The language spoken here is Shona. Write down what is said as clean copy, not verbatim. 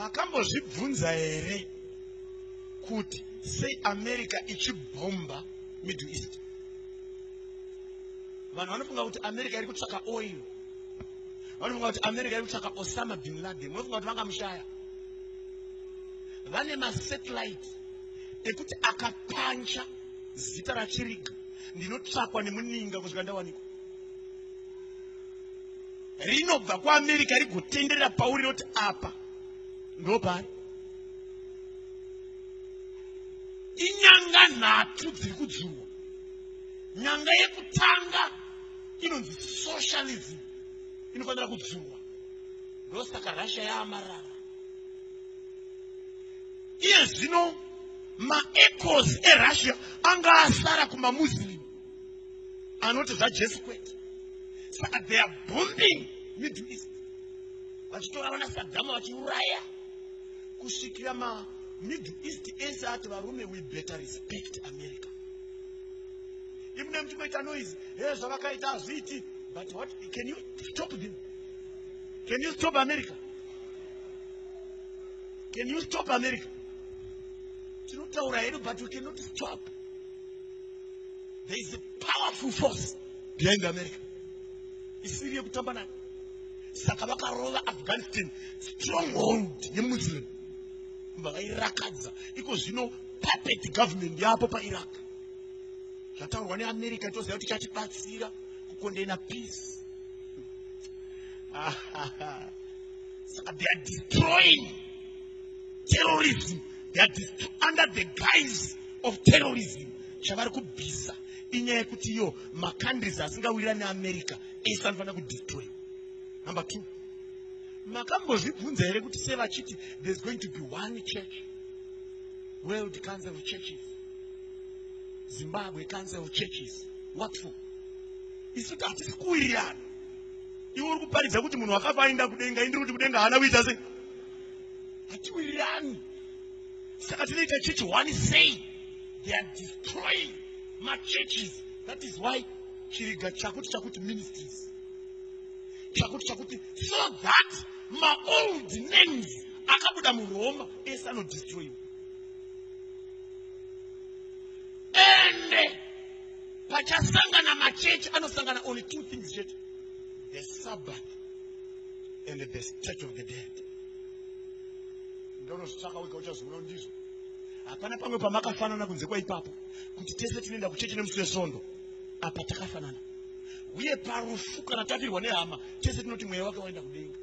Makambozvibvunza here kuti sei America ichibhomba Middle East? Vanhu vanofunga kuti America iri kutsvaka oil, vanofunga kuti America iri kutsvaka Osama bin Laden, vanofunga kuti vangamushaya. Vane masatellite ekuti akapancha zita raChiriga ndinotsvakwa nemuninga kusvika ndawanikwa. Rinobva kuAmerica rigotenderera pauri roti apa ndopari. Inyanga nhatu dziri kudzurwa. Nyanga yekutanga inonzi socialism inofanira kudzurwa, ndosaka Russia yaamarara. Iye zvino maecos eRussia anga asara kumaMuslim anoti zvaJesu kwete. Saka they are bombing Middle East, vachitora vana Saddam vachiuraya kusvikira maMiddle East ese ati varume, we better respect America. Imune muchimboita noise, he zvavakaita hazviiti, but what can you stop them? Can you stop America? Can you stop America? Tinotaura hedu, but we cannot stop. There is a powerful force behind America isiri yekutamba nayo. Saka vakarova Afghanistan, stronghold yeMuslim, vakairakadza. Iko zvino puppet government yapo paIraq. Zvataurwa neAmerica toziva kuti chatibatsira kukondena peace. Saka they are destroying terrorism. They are under the guise of terrorism. Chavari kubvisa inyaya yekuti iyo macountries asingawirira neAmerica ese anofanira kudestroy. Number 2, makambozvibvunza here kuti sei vachiti there's going to be one church, World Council of Churches, Zimbabwe Council of Churches? What for? Isu hatisi kuwirirana. Iwe uri kuparidza kuti munhu wakafa aenda kudenga, indiri kuti kudenga haana kuita sei? Hatiwirirani. Saka tinoita church one sei? They are destroying machurches. That is why Chiriga chakuti chakuti ministries, chakuti chakuti, so that maold names akabuda muRoma ese anodestroyiwa. Ende pachasangana machechi anosangana only two things chete, the Sabbath and the state of the dead. Ndonozvitsvaka wega uchazviona ndizvo. Hapana pamwe pamakafanana kunze kwaipapo, kuti tese tinoenda kuchechi nemusi weSvondo. Apa takafanana. Uye parufu kana tafirwa nehama, tese tinoti mweya wake waenda kudenga.